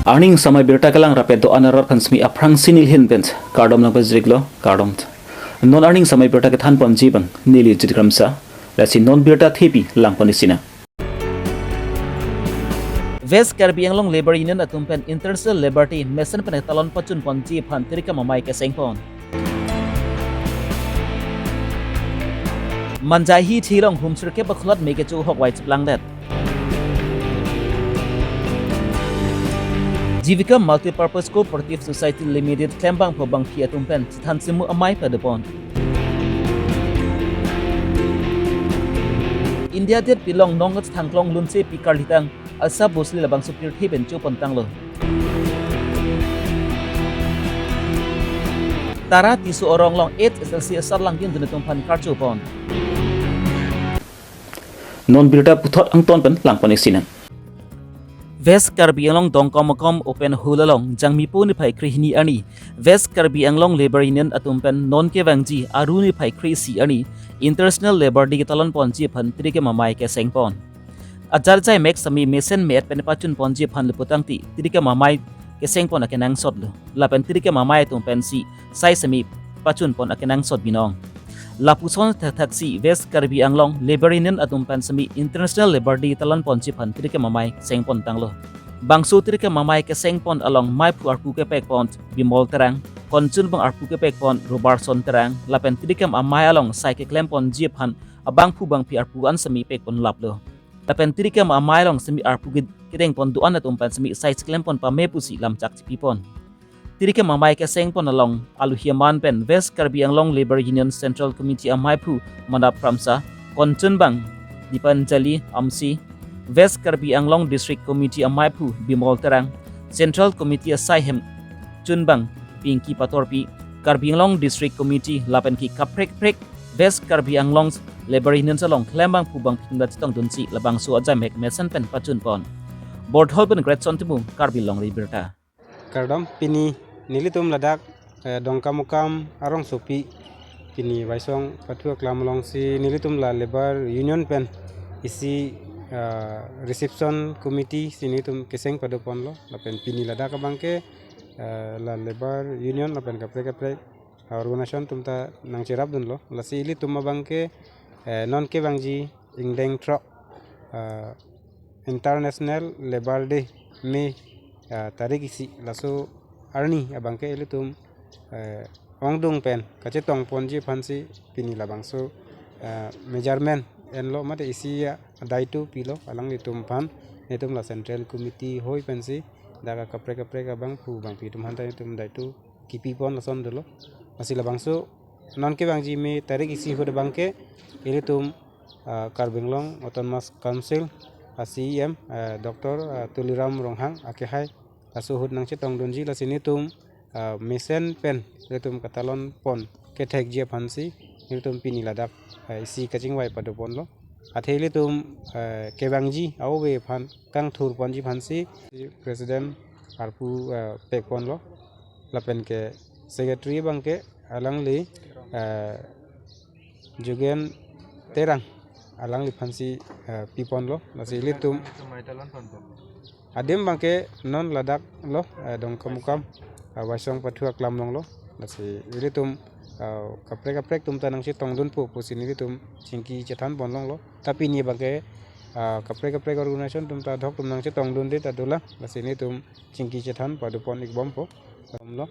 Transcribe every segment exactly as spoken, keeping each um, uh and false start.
Arni samai birta kelang rapet do-an arat aphan simi aphrangsi nelihin pen kardom nangpajirlo, kardom. Non arni samai birta kethan ponji abang neli Jit Kramsa, lasi non birta thepi lang pon isi nang. West Karbi Anglong Labour Union atum pen International Labour Day mesen pen talon pachun ponji aphan tirikam amei keseng pon. Manjaihi thilong humsur ke pakhulat me kecho hok wai cheplang det. Jivika Multipurpose Cooperative Society Limited klembangpo bangphi atum pen chethan simu amei padopon. India det pilong nong thangklong lunse pi karlitang Asap Bhosle labangso pirthe pen chopon tanglo. Tara Tisso arong along H S L C asar langdin dun atum aphan karchopon. Non birta puthot angton pen lang pon isi nang. West Karbi Anglong Dongkamukam Open Hall along Jangmipo niphai krehini arni West Karbi Anglong Labour Union atum pen non kevangji Aru niphai kre-isi arni International Labour Day ketalon ponji aphan tirikam amei keseng pon. Ajar jai mek sami mesen me-et pen pachun ponji aphan le putangte tirikam amei keseng pon akenangsot lo. Lapen tirikam amei atum pensi sai sami pachun pon akenangsot binong. Lapuson thakthak si West Karbi Anglong Labour Union atum pen sami International Labour Day talon ponji aphan tirikam amei keseng pon tanglo. Bangso tirikam amei keseng pon along meiphu arpu kepek pon Bimol Terang, konchunbang arpu kepek pon Robertson Terang, lapen tirikam amei along sai keklem ponji aphan abangphu bangphi arpu an sami pek pon laplo. Lapen tirikam amei along sami arpu ke-, kedeng pon do-an atum pen sami sai keklem pon pame pusi lamchak chipi pon. Tirikam amei keseng pon along aluhi aman pen West Karbi Anglong Labour Union Central Committee ameiphu Manap Kramsa, konchunbang Dipanjali Amsi, West Karbi Anglong District Committee ameiphu Bimol Terang, Central Committee asai hem chunbang Pinky Patorpi, Karbi Anglong District Committee lapen ke kaprek kaprek West Karbi Anglong Labour Union along klembangphu bangphi atum ta chetongdunsi labangso ajai mek mesen pen pachun pon. Borthol pen Greatson Timung, Karbi Longri Birta. Kardom, pini nelitum ladak, eh, Dongkamukam arongsopi, pini Waisong Pathu Aklam alongsi nelitum la Labour Union pen isi, eh, reception committee si nelitum keseng padoponlo, lapen pini ladak abangke, eh, la Labour Union lapen kaprek kaprek organization atum ta nangcherapdunlo, lasi ilitum abangke, eh, non kevangji ingdeng throk, eh, International Labour Day May, ah, tarik isi laso arni abangke ilitum, eh, ongdung pen kachetong ponji aphansi pini labangso, eh, measurement enlo mate isi ya daitu pilo alanglitum aphan, nelitum la Central Committee hoi pensi dak kaprek kaprek abangphu bangphi atum aphanta nelitum daitu kipi pon lason dolo. Lasi labangso non kevangji May tarik isi ahut abangke ilitum, ah, Karbi Anglong Autonomous Council a C E M, ah, Doctor, ah, Tuliram Ronghang akehai laso ahut nangchetongdunji, lasi nelitum, ah, mesen pen nelitum katalon pon kethekji aphansi nelitum pini ladak, ah, isi kachingvai padoponlo. Athe ilitum, ah, kevangji a-ove aphan kangthur ponji aphansi President arpu, ah, pekponlo. Lapen ke Secretary abangke alangli, eh, Jugen Terang, alangliphansi, eh, piponlo. Lasi ilitum adim abangke non ladaklo, eh, Dongkamukam, eh, Waisong Pathu Aklam alonglo. Lasi ilitum, eh, kaprek kaprek atum ta nangchetongdunpo pusi nelitum chingki chethan ponlonglo. Tapi pini abangke, eh, kaprek kaprek organization atum ta thok atum nangchetongdunde ta dolang. Lasi nelitum chingki chethan padopon-ikbompo. Lo.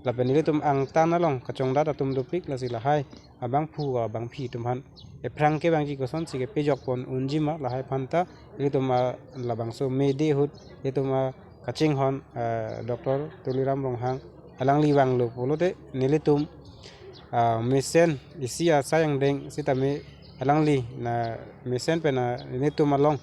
Lapen nelitum angtan along kachongdat atum dopik, lasi lahai abangphu abangphi atum aphan ephrang kevangji kosonsi kepejok pon unji ma lahai aphanta, nelitum, ah, labangso May Day ahut nelitum, ah, kachinghon, ah, Doctor Tuliram Ronghang alangli vanglo pulote nelitum, ah, mesen isi asai angdeng sitame alangli na mesen pen, ah, nelitum along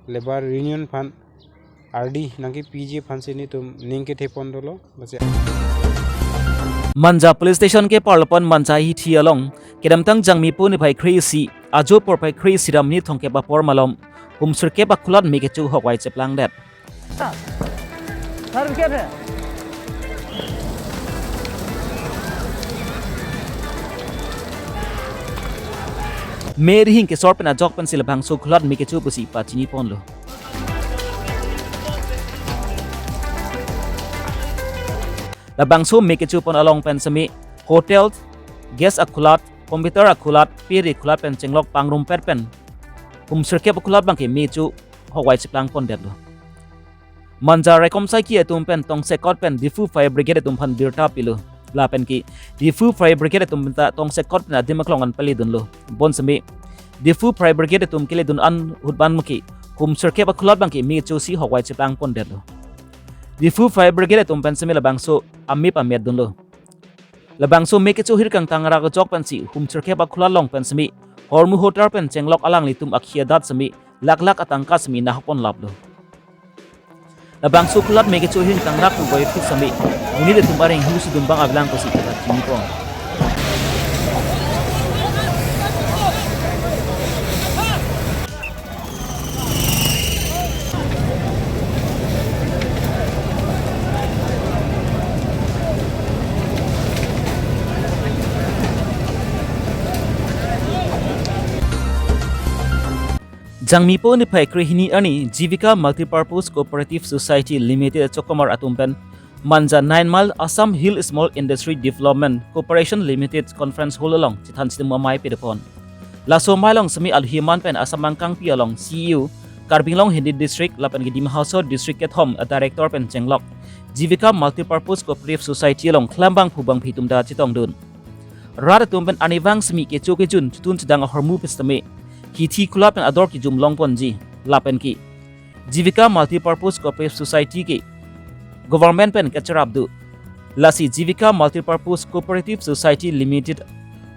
Labour Union aphan ardi nangkepiji aphansi nelitum ning kethe pon dolo. Lasi Manja Police Station keparlo pen Manja hithi along kedamtang Jangmipo niphai kre-isi ajo porphai kre-isi ra minit thomkep apor malom humsur kep akhulat me kecho hok wai cheplangdet. Me rihing kesor pen ajok pensi labangso khulat me kecho pusi pachini ponlo. Labangso me kecho pon along pen semi hotel, gas akhulat, computer akhulat, peri akhulat pen chenglok pangrumpet pen hum sirkep akhulat abangke me kecho hokwai cheplang pondetlo. Manja raikom saiki atum pen tongsekot pen Diphu Fire Brigade atum aphan birta pilo. Lapen ke Diphu Fire Brigade atum ta tongsekot pen adim aklong an pale dunlo. Bonsemi Diphu Fire Brigade atum kele dun an ahut abangke hum sirkep akhulat abangke me kecho si hokwai cheplang pondetlo. Diphu Fire Brigade atum pen semi labangso amip amet dunlo. Labangso me kecho hirkang tangrak ajok pensi hum sirkep akhulat along pen semi hormu hotar pen chenglok alanglitum akhei adat semi lakh lakh atangka semi nahok ponlaplo. Labangso akhulat me kecho hirkang tangrak pu boy phit semi monit atum areng husi dun abang avelang pusi kita chinipon. Jangmi po niphai krehini arni Jivika Multipurpose Cooperative Society Limited achokomar atum pen Manja nine mile Assam Hill Small Industry Development Corporation Limited Conference Hall along chethan chitim amei pedepon. Laso amei along semi alhiman pen Assam angkangpi along C E O Karbi Anglong Hindi District lapen ke Dima Hasao District kethom a Director pen chenglok Jivika Multipurpose Cooperative Society along klembang phubang phitum ta chetongdun. Rat atum pen arnivang semi kecho kejun chitun chedang ahormu pen sitame hithi akhulat pen ador kejum longponji lapen ke Jivika Multipurpose Cooperative Society ke government pen kacherap do. Lasi Jivika Multipurpose Cooperative Society Limited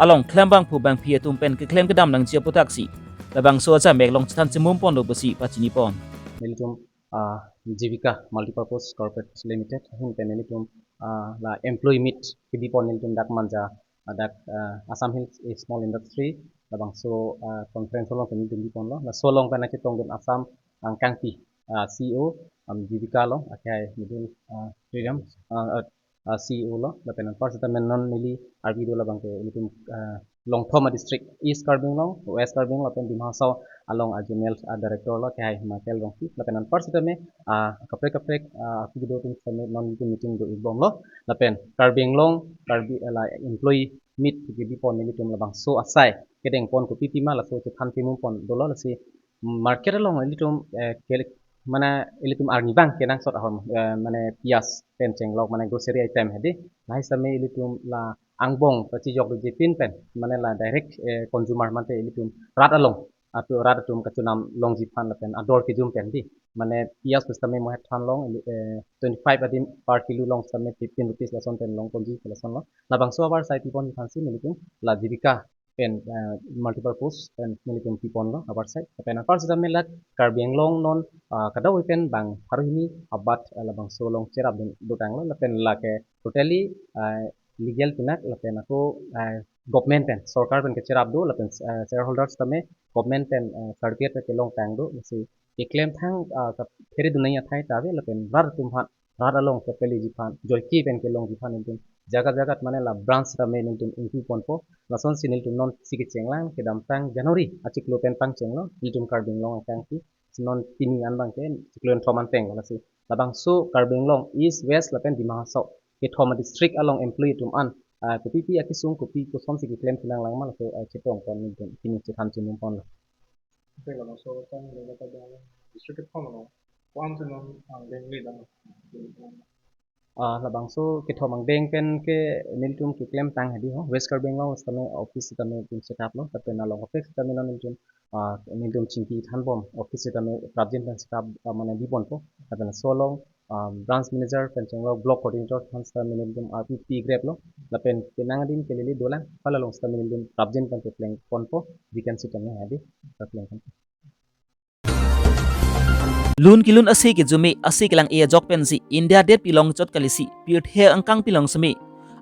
along klembang phubang phi atum pen keklem kedam nangji aputhaksi labangso ajamek along chethan chimum ponlo pusi pachinipon. Nelitum ah, Jivika Multipurpose Corporate Limited ahin pen nelitum ah, la employee meet kedipon nelitum dak Manja ah, dak ah, Assam Hills Small Industry labangso ah, conference along pen nelitum diponlo. Laso along pen nangchetongdun Assam angkangpi ah, C E O um, Jivika along akhai Midun ah, Freedom ah, ah, ah, C E O lo lapen anpar sitame non neli arvi do labangke ilitum ah, Longthom a district East Karbi Anglong, West Karbi Anglong lapen Dima Hasao along a general ah, director lo akhai Michael Rongpi lapen anpar sitame ah, kaprek kaprek ah, api do atum sitame non ilitum meeting do-ik bomlo lapen Karbi Anglong Karbi ah, la employee meet kedipon nelitum labangso asai kedengpon kopi pima laso chethan chimum pon dolo. Lasi market along ilitum eh, kel- mane ilitum arnivang kenangsot ahormu eh, mane piyaj pen chenglok mane grocery item hedi. Lahai sitame ilitum la angbong pachijok do jepin pen mane la direct eh, consumer mate ilitum rat along atu rat atum kachonam longji aphan lapen ador kejum pen di. Mane piyaj pu sitame mohet than long eh, twenty five adim per kilo long sitame fifteen rupees lason pen longponji lason lo. Labangso abar sai pipon aphansi nelitum la Jivika pen eh, Multipurpose pen nelitum piponlo abar sai. Pen anpar sitame lak Karbi Anglong non ah, kadokave pen bang pharo hini abat ah, labangso along cherap dun dotanglo lapen lake totally ah, legal pinak lapen ako ah, government pen sorkar pen kacherap do lapen ah, shareholders tame government pen ah, certificate kelongtang do. Lasi keklem thang ah, kaphere dunai athai ta ave lapen rat atum aphan rat along kapeleji aphan joike pen kelongji aphan nelitum jagat jagat mane la branch tame nelitum ingpu ponpo. Lasonsi nelitum non si kechenglang kedamtang January achiklo pen pangchenglo nelitum Karbi Anglong angkangpi. Non pini an abangke chiklo kethom an peng lasi labangso Karbi Anglong East, West lapen Dima Hasao kethom a district along employee atum an ah, kopipi akesung kopi kosonsi keklem chenanglang ma laso ah, chetongpon nelitum pini chethan chimum ponlo. Oke, labangso kan dana pada district kethom along ko-an si non angdeng le dam? Ah, labangso kethom angdeng pen ke nelitum keklem tang hedi ho. West Karbi Anglong sitame office sitame nelitum set up lo, lapen along office sitame non nelitum ah, nelitum chingki thanbom office sitame prapjin pen set up ah, mane diponpo. Lapen laso along ah, branch manager pen chenglok block coordinator aphan sitame nelitum arpu pi grep lo. Lapen penang adin kelele dolang hala along sitame nelitum prapjin pen kepleng ponpo, vacancy tame hedi kepleng ponpo. Lun kelun ase kejome ase kelang-e ajok pensi India det pilong chot kalisi pirthe angkangpi along seme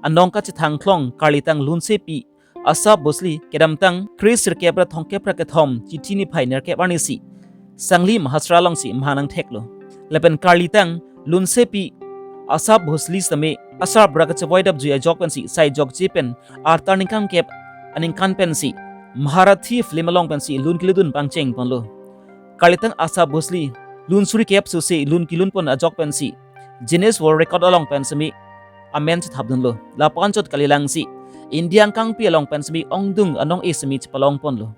anong kachethang thlong karlitang lunsepi Asaf Bhosle kedamtang kre sirkep ra thomkep ra kethom Chiti niphai nerkep arnisi Sangli Maharashtra alongsi mahang nangtheklo. Lapen karlitang lunsepi Asaf Bhosle sitame asar bra kachevoi dapjui ajok pensi sai jokje pen arta ningkan kep aningkan pensi Maharathi film along pensi lun kelun dun pangcheng ponlo. Karlitang Asaf Bhosle lun suri kep suse lun kelun pon ajok pensi Guinness World Record along pen semi amen chethapdunlo. Lapu anchot kalilangsi India angkangpi along pen semi ongdung anong-e semi chepalongponlo.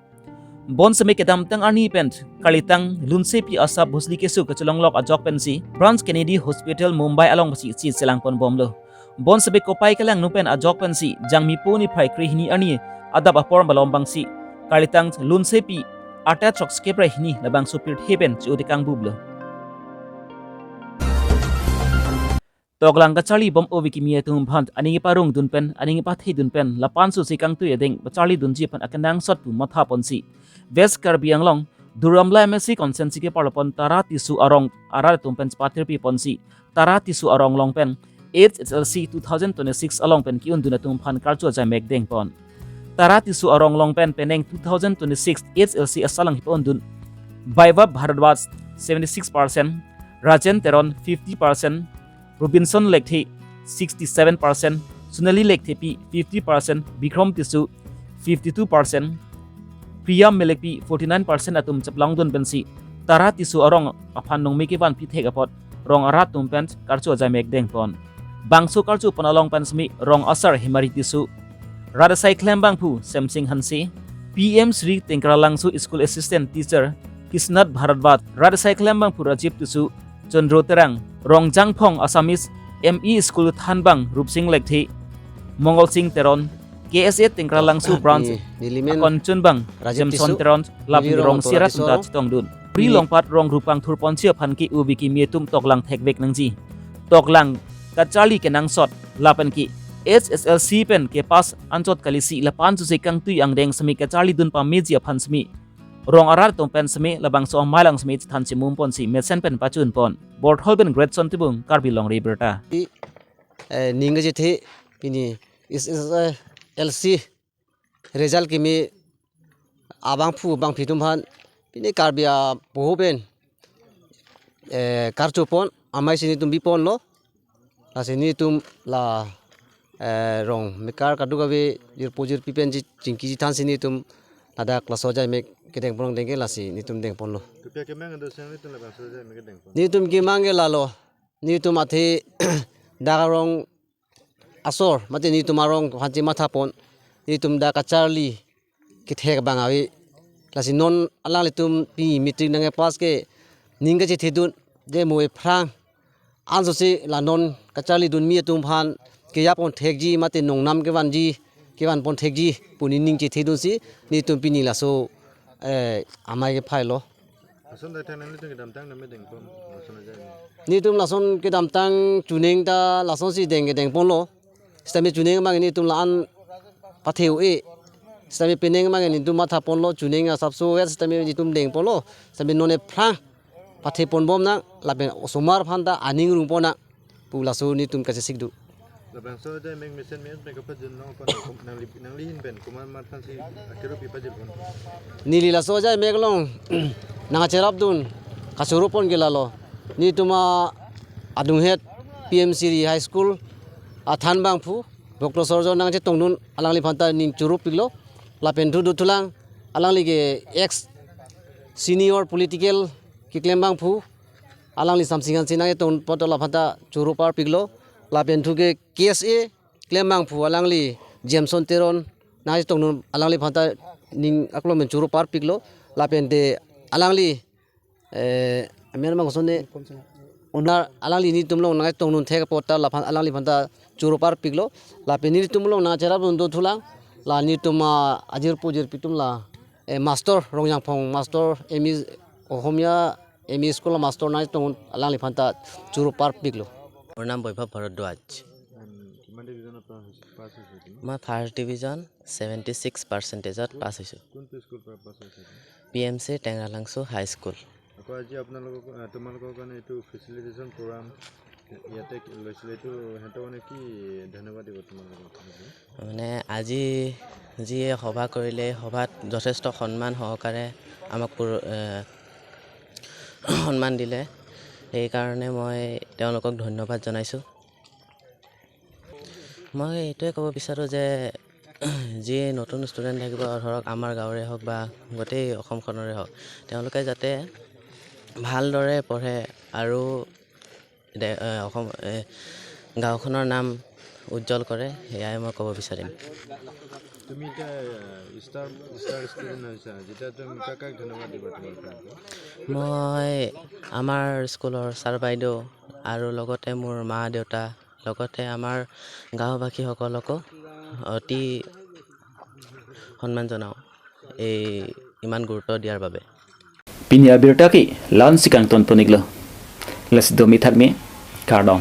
Bonseme kedamtang arni pen karlitang lunsepi asap Bhosle keso kachelonglok ajok pensi Branch Kennedy Hospital Mumbai along pensi si chelangponbomlo. Bonseme kopai kelang nu pen ajok pensi Jangmi po niphai krehini arni adap apor malom abangsi karlitang lunsepi atat chok skepre hini labangso pirthe pen che-o tekang bublo. Toklang kacharlibom ove kimi atum aphan aning keparongdun pen, aning kepathedun pen, lapu anchotsi kangtui adeng pacharlidunji aphan akenangsot pu mathaponsi West Karbi Anglong Duar Amla M A C constituency keparlopon Tara Tisso arong arat atum pen chepatirpiponsi Tara Tisso arong along pen H S L C two thousand twenty-six along pen ke-undun atum aphan karcho ajaimek dengpon. Tara Tisso arong along pen penang two thousand twenty-six H S L C asalang hipa undun Vaibhav Bhardwaj seventy-six percent, Rajen Teron fifty percent, Robinson Lekthe sixty-seven percent, Sonali Lekthepi fifty percent, Bikrom Tisso fifty-two percent, Priya Melekpi forty-nine percent atum cheplangdun pensi Tara Tisso arong aphan nongmi kevan pithek apot rong arat atum pen karcho ajaimek dengpon. Bangso karchopon along pen semi rong asar Hemari Tisso, rat asai klembangphu Semsing Hanse, P M Shri Tengkaralangso School Assistant Teacher Krishnath Bhardwaj, rat asai klembangphu Rajiv Tisso, Chandro Terang, Rongjangphong Assamese M E School thanbang Rupsing Lekthe, Mongol Sing Teron, K S A Tengkaralangso Branch ni, nelimen akon chunbang Rajiv Jameson Tisso, Teron, lapen neli rong rong sera Tora Tisso tumta arong. Chetongdun. Pri Neli- longpat rong rupang thurponji aphan ke ove kimi atum toklang thekvek nangji. Toklang kacharli kenangsot lapen ke H S L C pen kepass anchot kalisi lapu anchotsi kangtui angdeng semi kacharlidun pameji aphan semi rong arat atum pen semi labangso amei lang semi chethan chimumponsi mesen pen pachunpon. Borthol pen Greatson Timung, Karbi Longri Abirta. I, eh, ning kachethe pini H S L C result kimi abangphu bangphi atum aphan pini Karbi apoho pen, eh, karchopon amei si netum biponlo. Lasi netum la, eh, rong mekar kadokave jirpo jirpi pen ji chingki ji thansi netum ladak laso ajaimek kedengpon dengke lasi netum dengponlo. Kopi akemang kedo seng netum labangso ajaimek kedengpon? Netum kemang ke lalo. Netum athe dak arong asor mate netum arong aphan chemathapon. Netum dak kacharli kethek abang ave. Lasi non alanglitum pini matric nangkepass ke ning kachethedun, je mo ephrang anchotsi la non kacharlidunmi atum aphan kejapon thekji mate nongnam kevanji, kevanpon thekji pu nening chethedunsi netum pini laso, eh, amei kephailo. Lason dai thang nanglitum kedamtang name dengpon, lason ajai. Netum lason kedamtang chuning ta lasonsi deng kedengponlo. Sitame chuning abang netum la-an pathe-o-e. Sitame penang abang netum mathaponlo, chuning asapso wet sitame netum dengponlo. Sitame non ephrang patheponbom nang lapen osomar aphan ta aning rungpon nang pu laso netum kachesik do. Labangso ajaimek mesen me-et pen kapajun nang aphan nangli, nangli ahin pen komat komat aphansi akiru pi pajirpon? Neli laso ajaimek along nangcherapdun kachoropon ke lalo. Netum adunghet P M Shri High School athanbangphu Doctor Sorjo nangchetongdun alangliphan ta ning choropiklo. Lapen thu dothulang alangli ke ex senior political keklembangphu alangli Semsing Hanse nangchetong apot laphan ta choro parpiklo. Lapen thu ke K S A klembangphu alangli Jameson Teron nangchetongdun alangliphan ta ning aklong pen choro parpiklo. Lapen te alangli, eh, amen mang kosonne, onar alangli netum along nangchetongdun thek apot ta laphan alangliphan ta choro parpiklo. Lapen netum along nangcherapdun dothulang la netum ajirpo jirpi atum la, eh, master Rongjangphong master M E Ohomia M E School master nangchetong alangliphan ta choro parpiklo. মোৰ নাম বৈভৱ ভৰদ্বাজ। উম, কিমান ডিভিজনত পাছ হৈছে, পাছ হৈছে তুমি? মই first division seventy six পাৰ্চেণ্টেজত পাছ হৈছোঁ। কোনটো স্কুলৰ পৰা পাছ হৈছে তুমি? পি এম চিৰ টেংৰালাংচু হাই স্কুল। আকৌ আজি আপোনালোকৰ, আহ, তোমালোকৰ কাৰণে এইটো ফেচিলিটেশ্যন প্ৰগ্ৰাম ইয়াতে কি লৈছিলে, এইটো সিহঁতৰ কাৰণে কি ধন্যবাদ দিব তোমালোকক? মানে আজি যি সভা কৰিলে, সভাত যথেষ্ট সন্মান সহকাৰে আমাক পুৰ-, এ, সন্মান দিলে, সেইকাৰণে মই তেওঁলোকক ধন্যবাদ জনাইছোঁ। মই এইটোৱে ক'ব বিচাৰোঁ যে যি নতুন ষ্টুডেণ্ট থাকিব, ধৰক আমাৰ গাঁৱৰে হওক বা গোটেই অসমখনৰে হওক, তেওঁলোকে যাতে ভালদৰে পঢ়ে আৰু দে-, এ, অসম, এ, গাঁওখনৰ নাম উজ্জ্বল কৰে, সেয়াই মই ক'ব বিচাৰিম। তুমি এতিয়া ষ্টাৰ ষ্টাৰ ষ্টুডেণ্ট হৈছা, যেতিয়া তুমি কাক কাক ধন্যবাদ দিবা তোমাৰ friend? মই আমাৰ স্কুলৰ ছাৰ বাইদেউ আৰু লগতে মোৰ মা দেউতা, লগতে আমাৰ গাঁওবাসীসকলকো অতি সন্মান জনাওঁ এই ইমান গুৰুত্ব দিয়াৰ বাবে। Pini abirta ke la-ansi kangton pon-iklo. Lasi domi thakmi, kardom.